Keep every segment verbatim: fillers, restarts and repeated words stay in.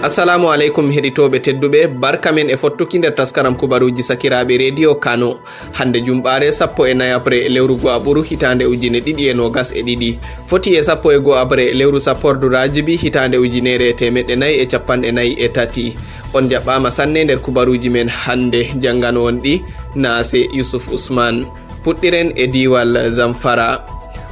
Assalamu aleykum, heɗitooɓe tedduɓe, barka men e fottuki nder taskaram kubaruuji sakiraaɓe Rediyo Kano. Hannde jumɓaare sappo e nayi abre lewru go'aɓuru hitaande ujine ɗiɗi e noogas e ɗiɗi, foti e sappo e go'o abre lewru sappordu raajibi hitaande ujineere e teemeɗɗe nayi e capanɗe nayi e tati. On njaɓɓaama sanne nder kubaruuji men hannde, janngano on ɗi Naase Yusuf Usman. Puɗɗiren e diiwal Zamfara.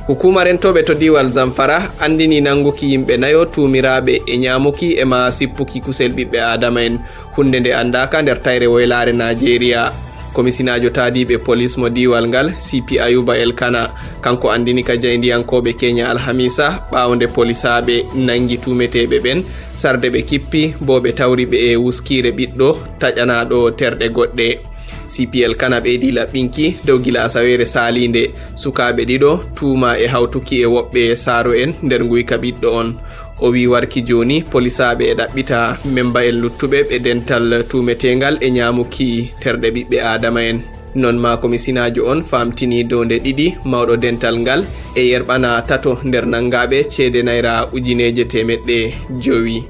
Hukuuma rentooɓe to diiwal Zamfara anndini nannguki yimɓe nayo tuumiraaɓe e ñaamuki e ma sippuki kusel ɓiɓɓe aadama'en, hunnde nde anndaaka nder tayre woylaare Naajeeriya. Komisinaajo taadiiɓe polis mo diiwal ngal, C P Ayuba Elkana, kanko anndini ka jaayndiyankooɓe Keña alhamiisa, ɓaawo nde polisaaɓe nanngi tuumeteeɓe ɓen, sarde ɓe kippi, bo ɓe tawri ɓe e wuskiire ɓiɗɗo taƴanaaɗo terɗe goɗɗe. C P Elkana ɓeydi laɓɓinki dow gila asaweere saaliinde, sukaaɓe ɗiɗo tuuma e hawtuki e woɓɓe saaro'en nder nguyka ɓiɗɗo on. O wi'i warki jooni polisaaɓe e ɗaɓɓita memba'en luttuɓe ɓe dental tuumeteengal e ñaamuki terɗe ɓiɓɓe aadama'en. Non ma komisinaajo on faamtini dow nde ɗiɗi mawɗo dental ngal e yerɓana tato nder nanngaaɓe ceede nayra ujineeje teemeɗɗe jowi.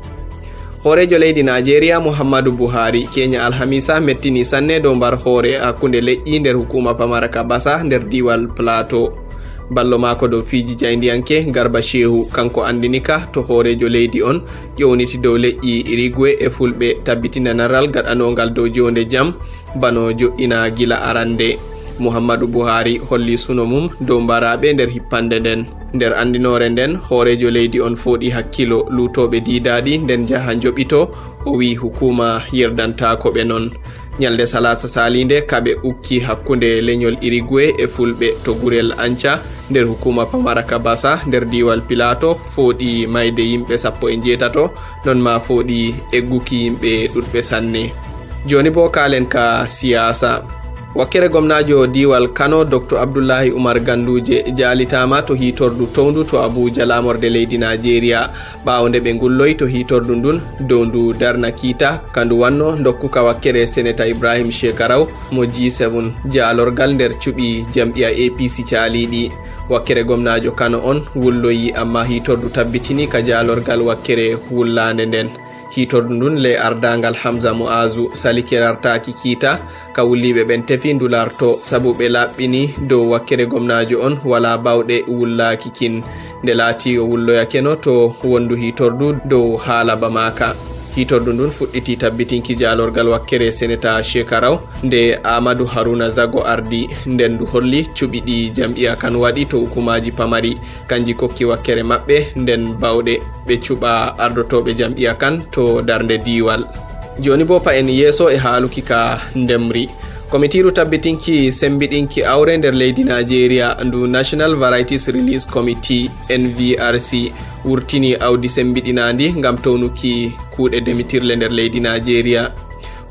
Hooreejo leydi Naajeeriya Muhammadu Buhari, Keña alhamiisa, mettini sanne dow mbar hoore hakkunde leƴƴi nder hukuuma pamara ka Basa nder diiwal Plateau. Ballo maako dow fiiji jaayndiyanke, Garba Shehu, kanko anndini ka to hooreejo leydi on ƴowniti dow leƴƴi Irigwe e Fulɓe tabbitina naral gaɗanoongal dow joonde jam, bano jo'ina gila arande. Muhammadu Buhari holli suno mum dow mbaraaɓe nder hippande nden. Nder anndinoore nden, hooreejo leydi on fooɗi hakkilo luutooɓe diidaaɗi nden jaha njoɓito, o wi'i hukuuma yerdantaako ɓe non. Ñalnde salaasa saaliinde, kaɓe ukki hakkunde leñol Irigwe e Fulɓe to gurel Anca nder hukuuma pamara ka Basa nder diiwal Pilato fooɗi mayde yimɓe sappo e njeetato, non ma fooɗi egguki yimɓe ɗuɗɓe sanne. Jooni bo kaalen ka siyaasa. Wakkere gomnaajo diiwal Kano, Doktor Abdullahi Umar Ganduje, jaalitaama to hiitordu towndu to Abuja, laamorde leydi Naajeeriya, ɓaawo nde ɓe ngulloyi to hiitordu ndun dow ndu darna kiita ka ndu wanno ndokku ka wakkere Seneta Ibrahim Shekaraw mo G seven jaalorgal nder cuɓi jam'iya A P C caaliiɗi. Wakkere gomnaajo Kano on wulloyi, amma hiitordu tabbitini ka jaalorgal wakkere wullaande nden. Hiitordu ndun le ardaangal Hamza Mu'azu salike lartaaki kiita ka wulliiɓe ɓen tefi ndu larto, sabu ɓe laɓɓini dow wakkere gomnaajo on walaa bawɗe wullaaki kin. Nde laati o wulloyakeno to wondu hiitordu dow haala Bamaka. Hiitordu ndun fuɗɗiti tabbitinki jaalorgal wakkere Seneta Shekaraw nde Amadu Haruna Zago ardi, nden ndu holli cuɓi ɗi jam'iya kan waɗi to hukumaaji pamari, kanji kokki wakkere maɓɓe nden bawɗe ɓe cuɓa ardotooɓe jam'iya kan to darnde diiwal. Jooni bo pa'en yeeso e haaluki ka ndemri. Komitiiru tabbitinki sembiɗinki awre nder leydi Naajeeriya, ndu National Varieties Release Committee, N V R C, wurtini awdi sembiɗinaandi ngam townuki kuuɗe demitirle nder leydi Naajeeriya.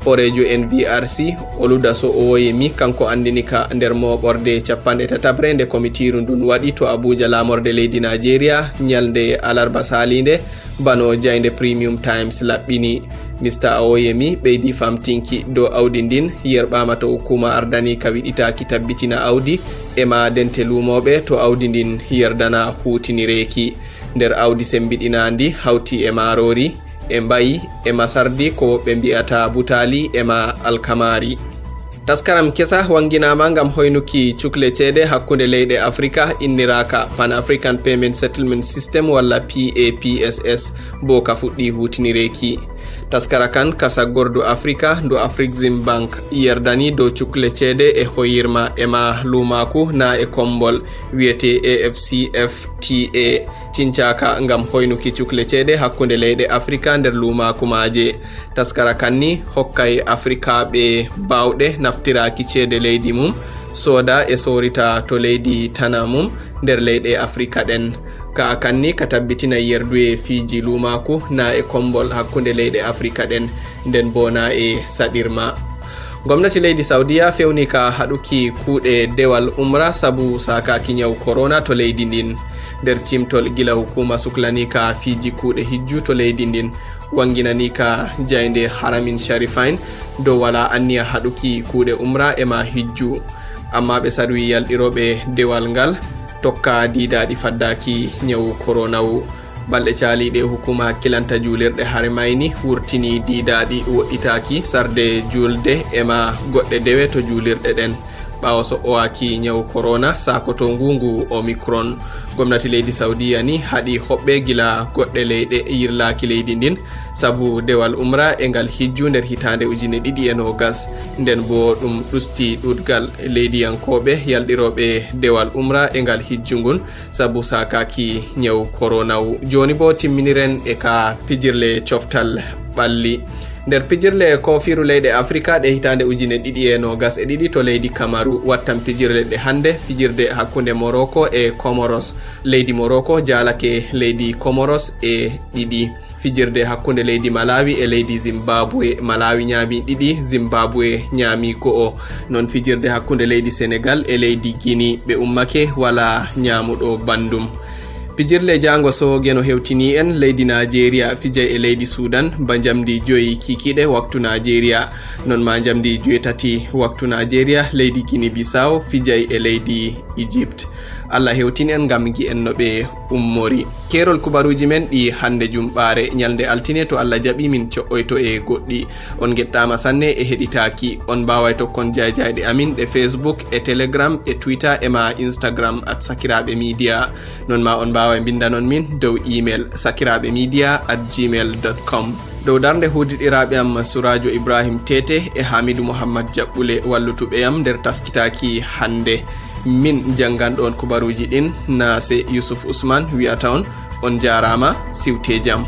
Hooreejo N V R C, Oludaso Owoyemi, kanko anndini ka nder mooɓorde capanɗe tataɓre nde komitiiru ndun waɗi to Abuja, laamorde leydi Naajeeriya, ñalnde alarba saaliinde, bano jaaynde Premium Times laɓɓini. Mister Awoyemi ɓeydi famtinki dow awdi ndin yerɓaama to hukuuma ardani ka wiɗitaaki tabbitina awdi e ma dente luumooɓe to awdi ndin yerdana huutinireeki. Nder awdi sembiɗinaandi hawti e maaroori, e mbayi, e masardi ko woɓɓe mbi'ata butaali e ma alkamaari. Taskaram kesa wanginaama ngam hoynuki cukle ceede hakkunde leyɗe Afrika inniraaka Pan African Payment Settlement System walla P A P S S, bo ka fuɗɗi huutinireeki. Taskara kan ka saggordu Afrika ndu Afrexim Bank yerdani dow cukle ceede e hoyirma e ma luumaaku na e kombol wi'ete A F C F T A. Cincaaka ngam hoynuki cukle ceede hakkunde leyɗe Afrika nder luumaaku maaje. Taskara kan ni hokkay Afrikaaɓe baawɗe naftiraaki ceede leydi mum, sooda e soorita to leydi tana mum nder leyɗe Afrika ɗen. Ka kan ni ka tabbitina yerduye fiiji luumaaku na e kombol hakkunde leyɗe Afrika ɗen, nden bo na e saɗirma. Gomnati leydi Saudiya fewni ka haɗuki kuuɗe dewal umra sabu saakaaki ñaw korona to leydi ndin. Nder cimtol gila hukuuma suklani ka fiiji kuuɗe hijju to leydi ndin, wanginani ka jaaynde Haramin Sharifain dow wala anniya haɗuki kuuɗe umra e ma hijju. Amma ɓe sarwi yalɗirooɓe dewal ngal tokka diidaaɗi faddaaki ñaw korona wu. Balɗe caaliiɗe, hukuma hakkilanta juulirɗe hare mayni wurtini diidaaɗi woɗɗitaaki sarde juulde e ma goɗɗe dewe to juulirɗe ɗen. Ɓaawo so'owaaki ñawu korona saakotoongu ngu Omicron, gomnati leydi Saudiya ni haɗi hoɓɓe gila goɗɗe leyɗe yirlaaki leydi ndin sabu dewal umra e ngal hijju nder hitaande ujine ɗiɗi e noogas. Nden boo ɗum ɗusti ɗuɗgal leydiyankooɓe yalɗirooɓe dewal umra e ngal hijju ngun sabu saakaaki ñawu korona wu. Jooni boo timminiren e ka pijirle coftal ɓalli. Nder pijirle koofiiru leyɗe Afrika ɗe hitaande ujine ɗiɗi e noogas e ɗiɗi to leydi Kamaru, wattan pijirle ɗe hannde, fijirde hakkunde Morocco e Comoros. Leydi Morocco jaalake leydi Comoros e ɗiɗi. Fijirde hakkunde leydi Malawi e leydi Zimbabwe, Malawi ñaami ɗiɗi, Zimbabwe ñaami go'o. Non fijirde hakkunde leydi Senegal e leydi Guinea, ɓe ummake walaa ñaamuɗo banndum. Pijirle jaango sooge no hewtini en, leydi Najeriya fijay e leydi Sudan ba njamdi joyi kikiɗe waktu Najeriya. Non ma njamdi joytati waktu Najeriya, leydi Guinea Bissau fijay e leydi Egypt. Allah hewtin en ngam ngi'en no ɓe ummori. Keerol kubaruuji men ɗi hannde jumɓaare, ñalnde altine, to Allah jaɓi, min co'oyto e goɗɗi. On ngettaama sanne e heɗitaaki. On mbaaway tokkon jayjayɗe amin ɗe Facebook e Telegram e Twitter e ma Instagram at Sakiraaɓe Media. Non ma on mbaaway mbindanon min dow email sakiraaɓe media at gmail dot com. Dow darnde huudiɗiraaɓe am Suraajo Ibrahim Tete e Hamidu Muhammad Jaɓɓule wallutuɓe am nder taskitaaki hannde. Min jannganɗo on kubaruuji ɗin, Naase Yusuf Usman, wi'ata on, on jaaraama, siwtee jam.